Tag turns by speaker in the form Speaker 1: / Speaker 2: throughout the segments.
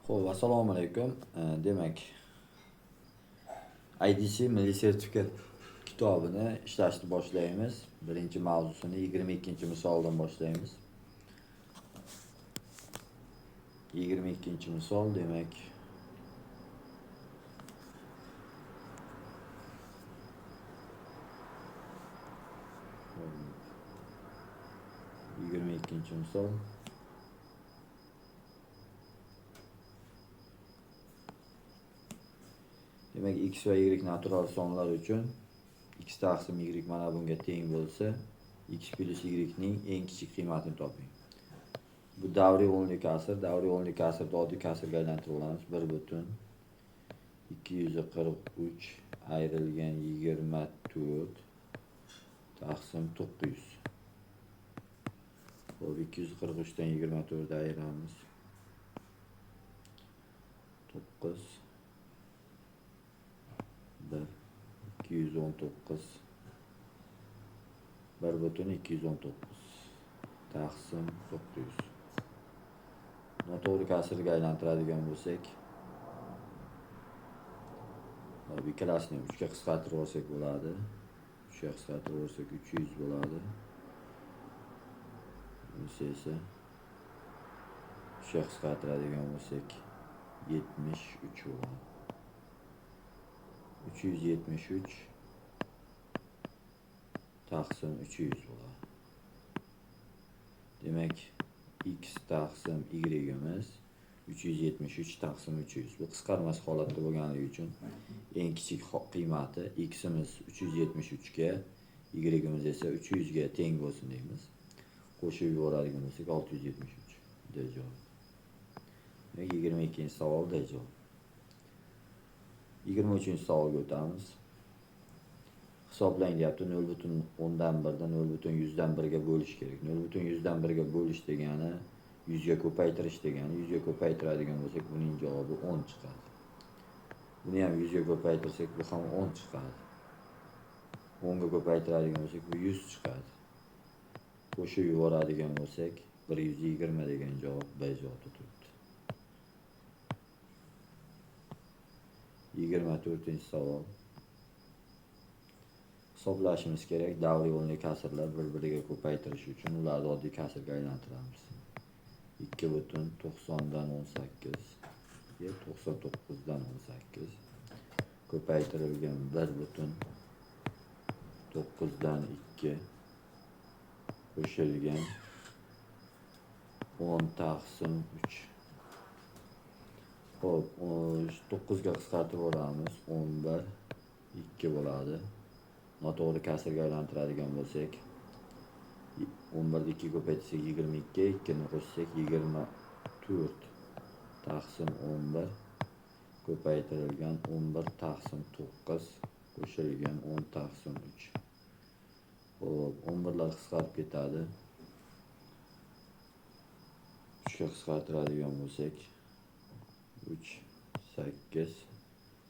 Speaker 1: Xo'p, assalomu alaykum. Demak, IDC milliy sertifikat kitobini ishlashni boshlaymiz. Birinchi mavzusini 22-misoldan boshlaymiz. 22-misol, demak, 22-misol. Demak, x va y natural sonlar uchun x taqsim y mana bunga teng bo'lsa, x plus y ning eng kichik qiymatini toping. Bu davriy o'nli kasr, davriy o'nli kasrni oddiy kasrga aylantirib olamiz. 1.243 ayrilgan 24 taqsim 900. Xo'p, 243 dan 24 ayiramiz. 9 1 219 1.219 taqsim 900. Noto'g'ri kasrga aylantiradigan bo'lsak, ikkalasini 3 ga qisqartirib olsak bo'ladi. 3 ga qisqartirib olsak 300 bo'ladi. Bunisi esa 3 ga qisqartiradigan bo'lsak 73 bo'ladi. 373 taqsim 300 bo'ladi. Demak, x taqsim y'imiz 373 taqsim 300. Bu qisqarmas holatda bo'lganligi uchun eng kichik qiymati x'imiz 373 ga, y'imiz esa 300 ga teng bo'lsin deymiz. Qo'shib yuboradigan bo'lsak 673 D javob. Demak, 22-savol D javob. 23-savolga o'tamiz. Hisoblang deyapti. 0.1 dan 0.1 ga bo'lish kerak. 0.1 ga bo'lish degani 100 ga ko'paytirish degani. 100 ga ko'paytiradigan bo'lsak, buning javobi 10 chiqadi. Buni ham 100 ga ko'paytirsak, bu ham 10 chiqadi. 10 ga ko'paytiradigan bo'lsak, bu 100 chiqadi. Qo'shib yuboradigan bo'lsak, 120 degan javob B javobda turibdi. 24-savol. Hisoblashimiz kerak. Davriy o'nli kasrlar bir-biriga ko'paytirish uchun ularni oddiy kasrga aylantiramiz. 2.90 dan 18 ga 99 dan 18 ko'paytirilgan 1.9 dan 2 qo'shilgan 10 taqsim 3. Xo'p, 9 ga qisqartirib yuboramiz. 11 2 bo'ladi. Noto'g'ri kasrga aylantiradigan bo'lsak, 11 ni 2 ko'paytirsak 22, 2 ni qo'shsak 24 taqsim 11 ko'paytirilgan 11 taqsim 9 qo'shilgan 10 taqsim 3. Xo'p, 11lar qisqarib ketadi. 3 ga qisqartiradigan bo'lsak 3 8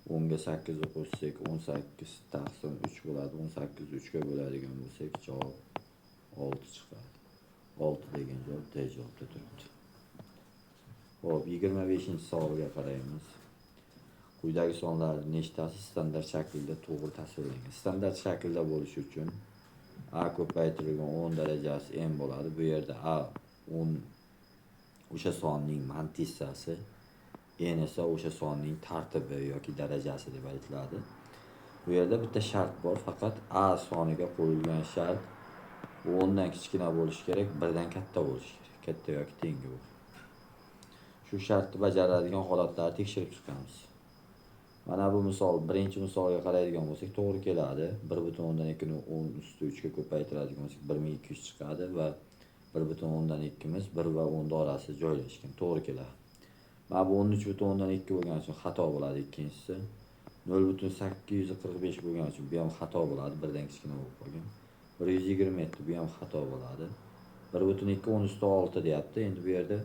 Speaker 1: 10 ga 8 ni qo'shsak 18 taqsim 3 bo'ladi. 18 3 ga bo'ladigan bo'lsak javob 6 chiqadi. 6 degan javob D javobda turibdi. Xo'p, 25-savolga qaraymiz. Quyidagi sonlar nechtasi standart shaklda to'g'ri tasvirlangan? Standart shaklda bo'lishi uchun a ko'paytirilgan 10 darajasi n bo'ladi. Bu yerda a 10 o'sha sonning mantissasi, n esa o'sha sonning tartibi yoki darajasi deb aytiladi. Bu yerda bitta shart bor, faqat a soniga qo'yilgan shart 10 dan kichkina bo'lishi kerak, 1 dan katta bo'lishi kerak, katta yoki tengi bo'ladi. Shu shartni bajaradigan holatlarni tekshirib chiqamiz. Mana bu misol, birinchi misolga qaraydigan bo'lsak, to'g'ri keladi. 1.2 ni 10 usti 3 ga ko'paytiradigan bo'lsak 1200 chiqadi va 1.2 imiz 1 va 10 orasida joylashgan, to'g'ri keladi. Mana bu 13.2 bo'lgani uchun xato bo'ladi ikkinchisi. 0.845 bo'lgani uchun bu ham xato bo'ladi, birdan kichkina bo'lib qolgan. 127 bu ham xato bo'ladi. 1.2 10 usti 6 deyapti. Endi bu yerda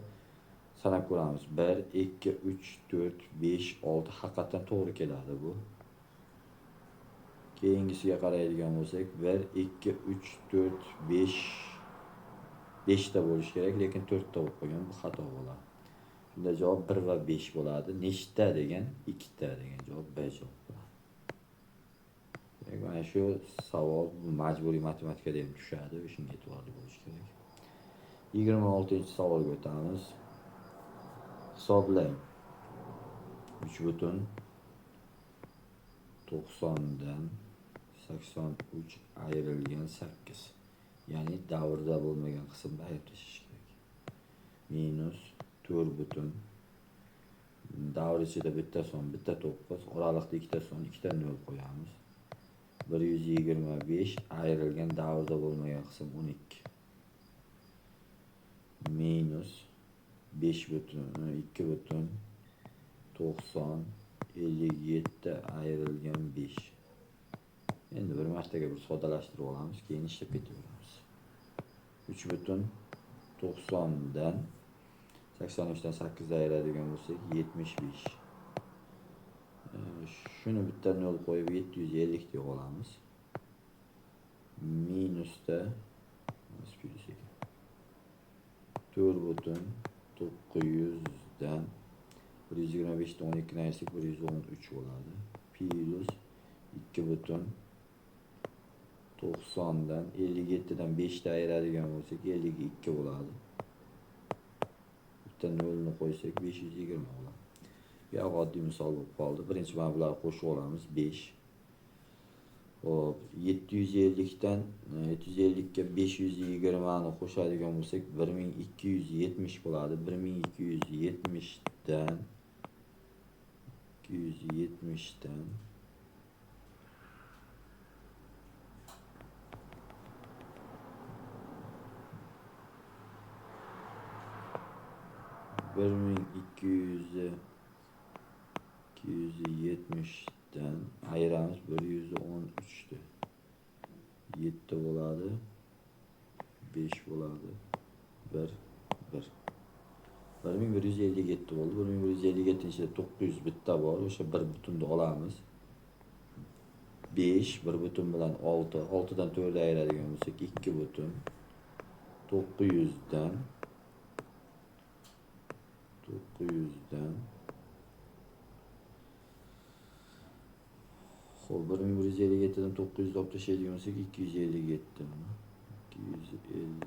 Speaker 1: sanab ko'ramiz. 1 2 3 4 5 6 haqiqatan to'g'ri keladi bu. Keyingisiga qaraydigan bo'lsak 1 2 3 4 5 5 ta bo'lishi kerak, lekin 4 ta bo'lib qolgan, bu xato bo'ladi. Shunda javob 1 va 5 bo'ladi. Nechta degan? 2ta degan javob B javob bo'ladi. Demak, mana shu savol majburiy matematikada ham tushadi, shunga e'tiborli bo'lish kerak. 26-savolga o'tamiz. Hisoblang. 3,90dan 83 ayrilgan 8. Ya'ni davrda bo'lmagan qismda ayirib tashlash kerak. Minus 4, davr ichida bitta son, bitta 9, oraliqda ikkita son, ikkita 0 qo'yamiz. 125 ayrilgan davrda bo'lmagan qism 12. Minus 5,2,90 57 ayrilgan 5. Endi bir martaga bir sodalashtirib olamiz, keyin ishlab ketaveramiz. 3,90dan 83dan 8 ayiradigan bo'lsak 75. Shuni bitta 0 qo'yib 750 deb olamiz. Minusda plyus ekan. 4,900dan 125dan 12 ni ayirsak 113 bo'ladi. Plyus 2,90dan 57dan 5 ni ayiradigan bo'lsak 52 bo'ladi. Bitta 0 ni qo'ysak 520 bo'ladi. Bu yoq oddiy misol bo'lib qoldi. Birinchi mana bularni qo'shib olamiz 5. Xo'p, 750dan 750 ga 520 ni qo'shadigan bo'lsak 1270 bo'ladi. 1270dan 270dan 1270dan ayiramiz 113'tü. 7 bo'ladi, 5 bo'ladi, 1 1. 1157 bo'ldi. 1157 ichida 900 bitta bor. O'sha bir butunni olamiz. 5 bir butun bilan 6, 6dan 4 ayiradigan bo'lsak 2 butun. 900dan Xo'p, 1157 dan 900 olib tashlaydigan bo'lsak 257. 257.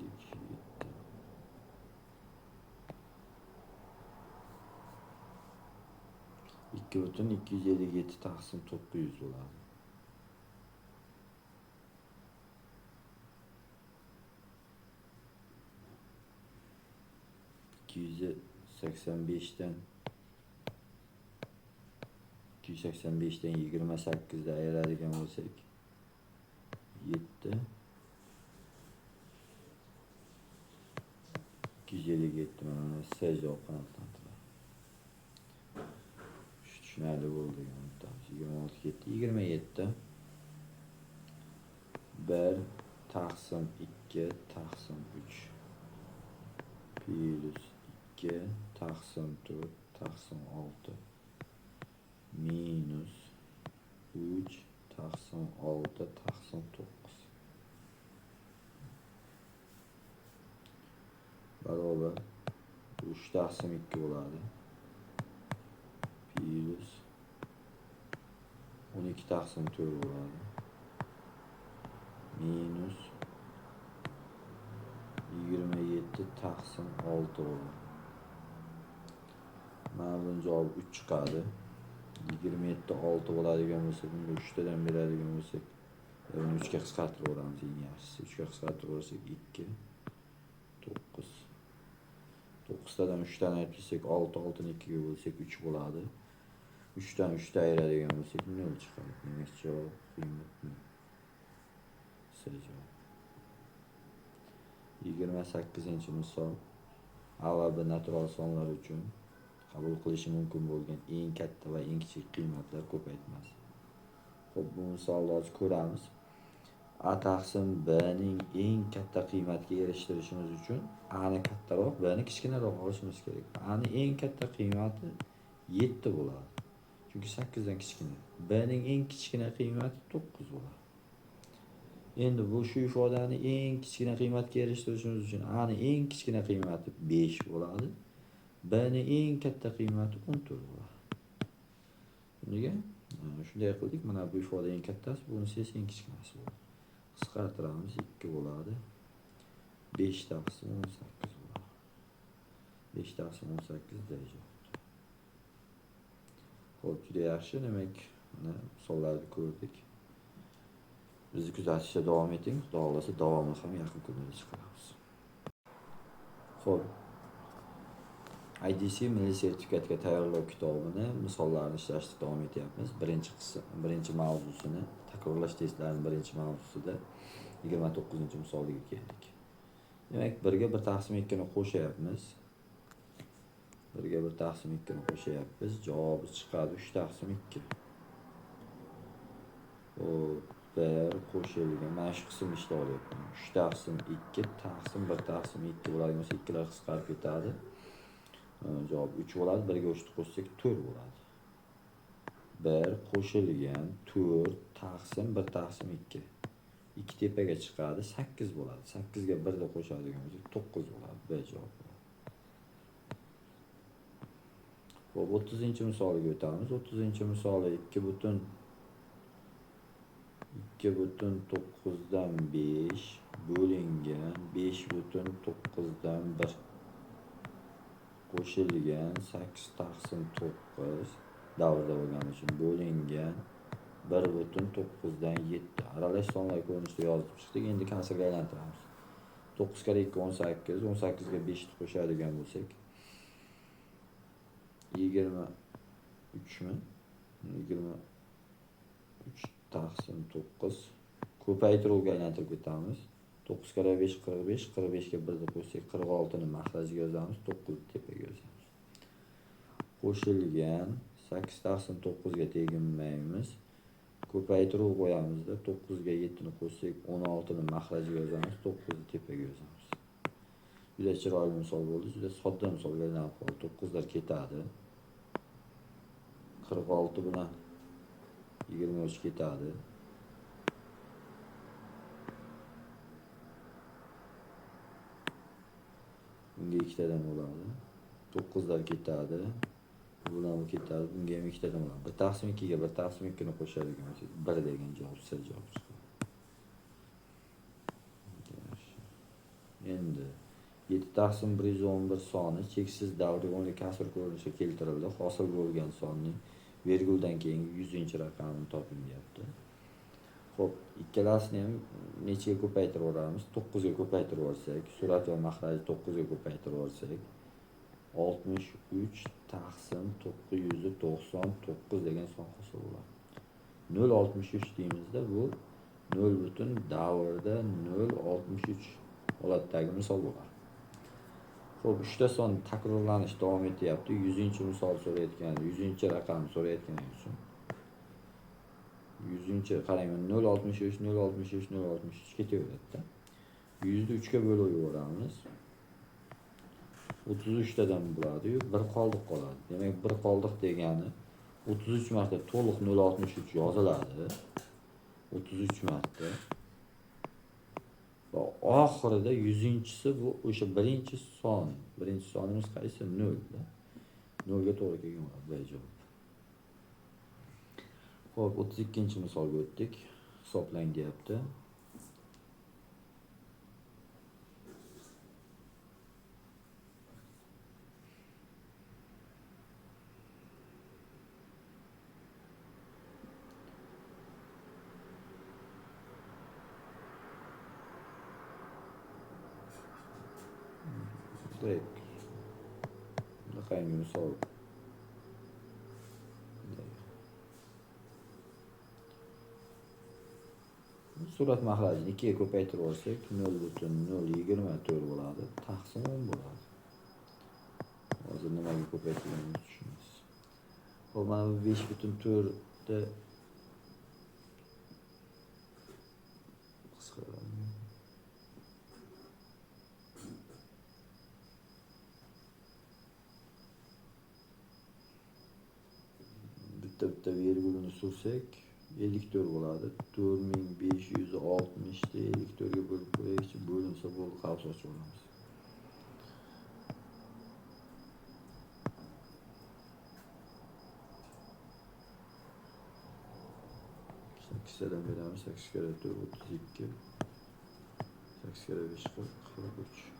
Speaker 1: 2,257 taqsim 900 bo'ladi. 285dan 285dan 28 ni ayiradigan bo'lsak 7. 257 mana S javob qanoatlantiradi. Shu tushunarli bo'ldi degan umiddamiz. 26 ketdi. 27 1 taqsim 2 taqsim 3 plyus 2 taqsim 4 taqsim 6 minus 3 taqsim 6 taqsim 9 barobar 3 taqsim 2 bo'ladi. Plyus 12 taqsim 4 bo'ladi. Minus 27 taqsim 6 bo'ladi. Mana buning javobi 3 chiqadi. 27 6 bo'ladigan bo'lsa, bunga 3 tadan beradigan bo'lsak, buni 3 ga qisqartirib yuboramiz, eng yaxshisi. 3 ga qisqartirib yuborsak 2 9. 9 tadan 3 dan ayirsak 6, 6 ni 2 ga bo'lsak 3 bo'ladi. 3 dan 3 ta ayiradigan bo'lsak 0 chiqadi. Demak, javob qiymat 0. S javob. 28-misol. A va B natural sonlar uchun qabul qilishi mumkin bo'lgan eng katta va eng kichik qiymatlar ko'paytmasi. Xo'p, bu misolni hozir ko'ramiz. A taqsim B ning eng katta qiymatga erishtirishimiz uchun A ni kattaroq, B ni kichkinaroq olishimiz kerak. A ni eng katta qiymati 7 bo'ladi. Chunki 8 dan kichkina. B ning eng kichkina qiymati 9 bo'ladi. Endi bu shu ifodani eng kichkina qiymatga erishtirishimiz uchun A ni eng kichkina qiymati 5 bo'ladi. B ni eng katta qiymati 14 bo'ladi. Nega? Shunday qildik. Mana bu ifoda eng kattasi, bunisi esa eng kichkinasi bo'ladi. Qisqartiramiz, 2 bo'ladi. 5 taqsim 18 bo'ladi. 5 taqsim 18 D javob. Xo'p, juda yaxshi. Demak, mana misollarni ko'rdik. Bizni kuzatishda davom eting. Xudo xohlasa davomini ham yaqin kunlarda chiqaramiz. Xo'p. IDC milliy sertifikatga tayyorlov kitobini misollarini ishlashda davom etyapmiz. Birinchi qism, birinchi mavzusini takrorlash testlarining birinchi mavzusida 29-misoliga keldik. Demak, 1 ga 1 taqsim 2 ni qo'shyapmiz. 1 ga 1 taqsim 2 ni qo'shyapmiz. Javobi chiqadi 3 taqsim 2. Xo'p, 1 qo'shilgan. Mana shu qismni ishlab olyapman. 3 taqsim 2 taqsim 1 taqsim 2 bo'ladigan bo'lsa, 2lar qisqarib ketadi. Javob 3 bo'ladi. 1 ga 3 ni qo'shsak 4 bo'ladi. 1 qo'shilgan 4 taqsim 1 taqsim 2. 2 tepaga chiqadi, 8 bo'ladi. 8 ga 1 ni qo'shadigan bo'lsak 9 bo'ladi. B javob bo'ladi. Xo'p, 30-misoliga o'tamiz. 30-misoli 2,9dan 5 bo'lingan 5,9dan 1 qo'shilgan 8 taqsim 9 davrda bo'lgani uchun bo'lingan 1,9dan 7. Aralash sonlar ko'rinishida yozib chiqdik. Endi kasrga aylantiramiz. 9 kare 2 18, 18 ga 5 ni qo'shadigan bo'lsak 23 mi? 23 taqsim 9 ko'paytiruvga aylantirib ketamiz. 9 kare 5 45, 45 ga 1 ni qo'shsak 46 ni mahrajiga yozamiz, 9 ni tepaga yozamiz. Qo'shilgan 8 taqsim 9 ga teginmaymiz. Ko'paytiruv qo'yamizda 9 ga 7 ni qo'shsak 16 ni mahrajiga yozamiz, 9 ni tepaga yozamiz. Juda chiroyli misol bo'ldi, juda sodda misolga aylanib qoldi. 9lar ketadi. 46 bilan 23 ketadi. Bunga ikkitadan bo'ladi. 9lar ketadi. Bu bilan bu ketadi. Bunga ham ikkitadan bo'ladi. 1 taqsim 2 ga 1 taqsim 2 ni qo'shadigan bo'lsak 1 degan javob, S javob chiqadi. Endi 7 taqsim 111 soni cheksiz davrli o'nli kasr ko'rinishga keltirildi. Hosil bo'lgan sonning verguldan keyingi 100-raqamini toping deyapti. Xo'p, ikkalasini ham nechaga ko'paytirib yuboramiz? 9 ga ko'paytirib yuborsak, surat va mahrajni 9 ga ko'paytirib yuborsak, 63 taqsim 999 degan son hosil bo'ladi. 0.63 deymizda, bu 0 butun davrda 0.63 holatdagi misol bo'ladi. Xo'p, 3 ta son takrorlanish davom etyapti. 100-misol so'rayotgan, 100-raqam so'rayotgani uchun 100-chi qarang, 0.63, 0.63, 0.63 ketaveradi-da. 100 ni 3 ga bo'lib yuboramiz. 33 tadan bo'ladi-yu, 1 qoldiq qoladi. Demak, 1 qoldiq degani 33 marta to'liq 0.63 yoziladi. 33 marta. Va oxirida 100-chisi bu o'sha birinchi son. Birinchi sonimiz qaysi? 0 da. 0 ga to'g'ri kelgan bo'ladi. B javob. Xo'p, 32-misolga o'tdik. Hisoblang deyapti. Bunaqangi misol. Surat mahrajini 2 ga ko'paytirib olsak 0.024 bo'ladi, taqsim 10 bo'ladi. Hozir nimaga ko'paytirganimizni tushunamiz. Xo'p, mana bu 5.4 ta qisqaradi. Bitta vergulini sursak 54 bo'ladi. 4560 ni 54 ga bo'lib qo'yaylikchi, bo'linsa bo'ldi, qavs ochib olamiz. Sakkiztadan beramiz. 8 karra 4 32. 8 karra 5 40, 43.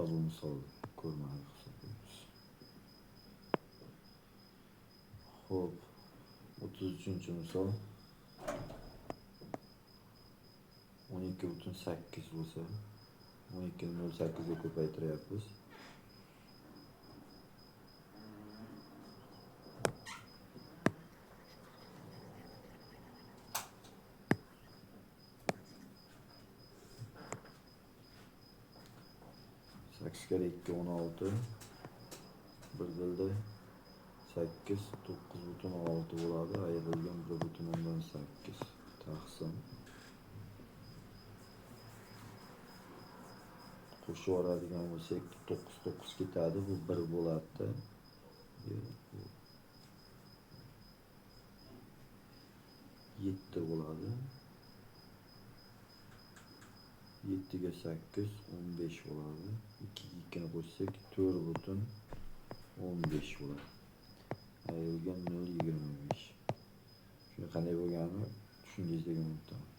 Speaker 1: Bu misol ko'rmadik hisoblaymiz. Xo'p, 33-misol. 12,8 bo'lsa, 12,08 ga ko'paytiryapmiz. 8 kere 2 16, 1 bo'ldi 8, 9,6 bo'ladi. Ayrilgan 1,8 taqsim. Qo'shib yuboradigan bo'lsak 9 9 ketadi, bu 1 bo'ladi. Bu 7 bo'ladi. 7 ga 8 15 bo'ladi. 2 ga 2 ni qo'shsak 4,15 bo'ladi. Ayrilgan 0,25. Shuni qanday bo'lganini tushundingiz degan umiddaman.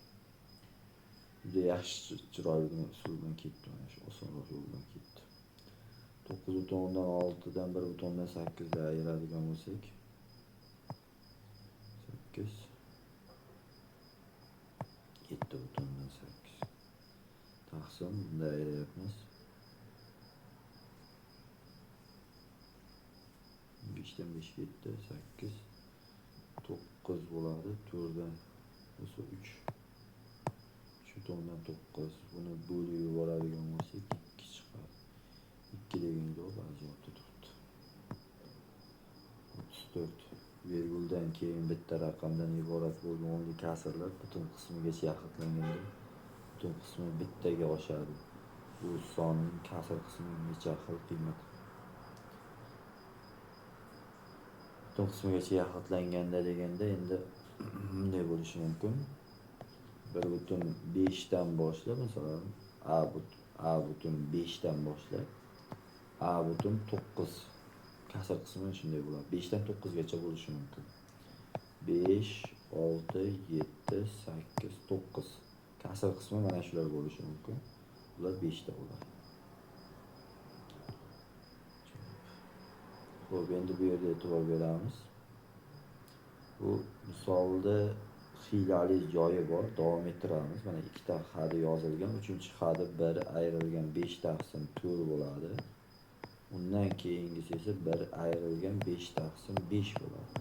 Speaker 1: Juda yaxshi, chiroyli usul bilan ketdi, mana shu osonroq yo'l bilan ketdi. 9,6 dan 1,8 ga ayiradigan bo'lsak 8 7,8 taqsim, bunda ayirayapmiz. 5 dan 5 ketdi, 8 9 bo'ladi. 4 dan bo'lsa 3. 3,9. Buni bo'lib yuboradigan bo'lsak 2 chiqadi. 2 degan javob javobda turibdi. 34 verguldan keyin bitta raqamdan iborat bo'lgan o'nli kasrlar butun qismigacha yaxlitlanganda butun qismi bittaga oshadi. Bu sonning kasr qismi necha xil qiymat? Butun qismigacha yaxlitlanganda deganda endi bunday bo'lishi mumkin. 1,5 dan boshlab, masalan, A,5 dan boshlab A,9 kasr qismi shunday bo'ladi. 5 dan 9 gacha bo'lishi mumkin. 5, 6, 7, 8, 9 kasr qismi mana shular bo'lishi mumkin. Ular 5 ta bo'ladi. Xo'p, endi bu yerda e'tibor beramiz. Bu misolda hiylali joyi bor, davom ettiramiz. Mana ikkita xadi yozilgan, uchinchi xadi 1 ayrilgan 5 taqsim 4 bo'ladi. Undan keyingisi esa 1 ayrilgan 5 taqsim 5 bo'ladi.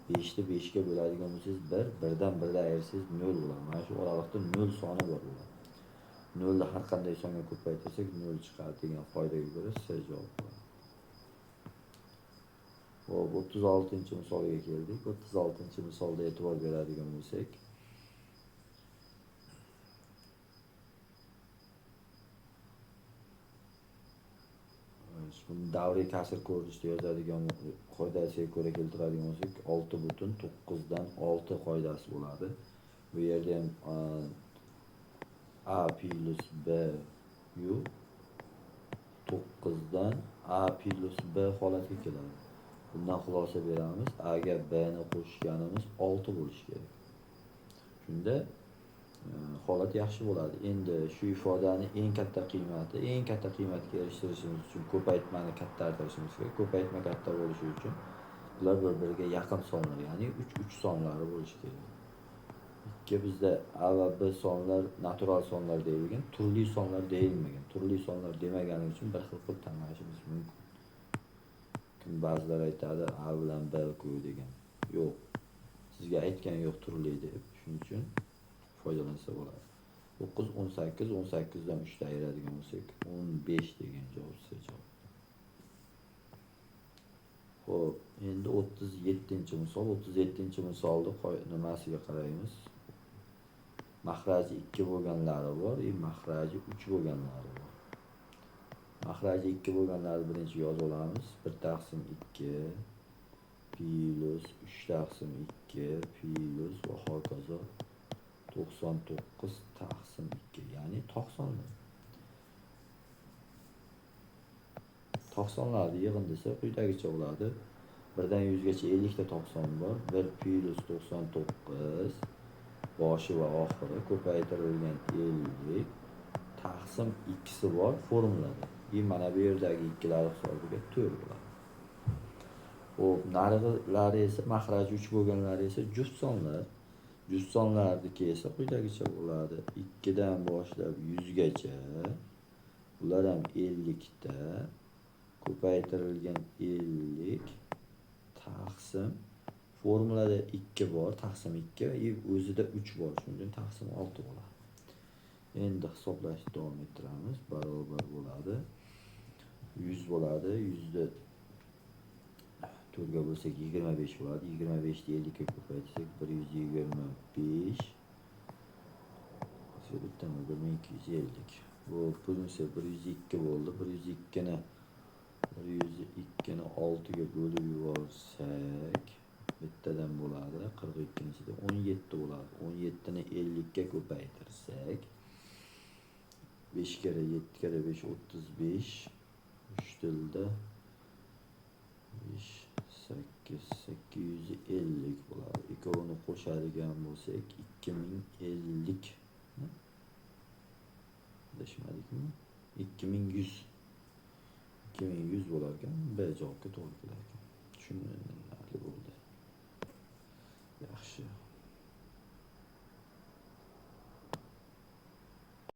Speaker 1: 5 ni 5 ga bo'ladigan bo'lsangiz 1, 1 dan 1 ni ayirsangiz 0 bo'ladi. Mana shu oraliqda 0 soni bor bo'ladi. 0 ni har qanday songa ko'paytirsak 0 chiqadi degan qoidaga ko'ra S javob bo'ladi. Xo'p, 36-misolga keldik. 36-misolda e'tibor beradigan bo'lsak, buni davriy kasr ko'rinishda yozadigan qoidasiga ko'ra keltiradigan bo'lsak, 6,9 dan 6 qoidasi bo'ladi. Bu yerda ham A plus B yu 9 dan A plus B holatiga keladi. Bundan xulosa beramiz. A ga B ni qo'shganimiz 6 bo'lishi kerak. Shunda holat yaxshi bo'ladi. Endi shu ifodani eng katta qiymati, eng katta qiymatga erishtirishimiz uchun ko'paytmani kattartirishimiz kerak. Ko'paytma katta bo'lishi uchun bular bir-biriga yaqin sonlar, ya'ni 3-3 sonlari bo'lishi kerak. 2 bizda A va B sonlar natural sonlar deyilgan, turli sonlar deyilmagan. Turli sonlar demagani uchun bir xil qilib tanlashimiz mumkin. Ba'zilar aytadi A bilan B ku degan. Yo'q. Sizga aytgan yo'q turli deb. Shuning uchun foydalansa bo'ladi. 9 18, 18 dan 3 ni ayiradigan bo'lsak 15 degan javob C javob. Xo'p, endi 37-misol. 37-misolni nimasiga qaraymiz? Mahraji 2 bo'lganlari bor, mahraji 3 bo'lganlari bor. Mahraji 2 bo'lganlarni birinchi yozib olamiz. 1 taqsim 2 plus 3 taqsim 2 plus va hokazo 99 taqsim 2, ya'ni to'qsonlar. To'qsonlarni yig'indisi quyidagicha bo'ladi. 1 dan 100 gacha 50 ta 90 bor. 1 plus 99 boshi va oxiri ko'paytirilgan 50 taqsim 2si bor formulada. Mana bu yerdagi ikkilar hisobiga 4 bo'ladi. Xo'p, narig'ilari esa mahraji 3 bo'lganlari esa juft sonlar. Juft sonlarniki esa quyidagicha bo'ladi. 2 dan boshlab 100 gacha, ular ham 50 ta ko'paytirilgan 50 taqsim formulada 2 bor, taqsim 2 o'zida 3 bor, shuning uchun taqsim 6 bo'ladi. Endi hisoblashni davom ettiramiz. Barobar bo'ladi. 100 bo'ladi. 100 ni 4 ga bo'lsak 25 bo'ladi. 25 ni 50 ga ko'paytirsak 125. Bittami 1250. Bu bunisi 102 bo'ldi. 102 ni 6 ga bo'lib yuborsak bittadan bo'ladi. 42-sida 17 bo'ladi. 17 ni 50 ga ko'paytirsak 5 kere 7 kere 5 35, 3 tilda 5 8 850 bo'ladi. Ikkovini qo'shadigan bo'lsak 2050. Adashmadikmi? 2100. 2100 bo'lar ekan. B javobga to'g'ri kelar ekan. Tushunarli bo'ldi. Yaxshi.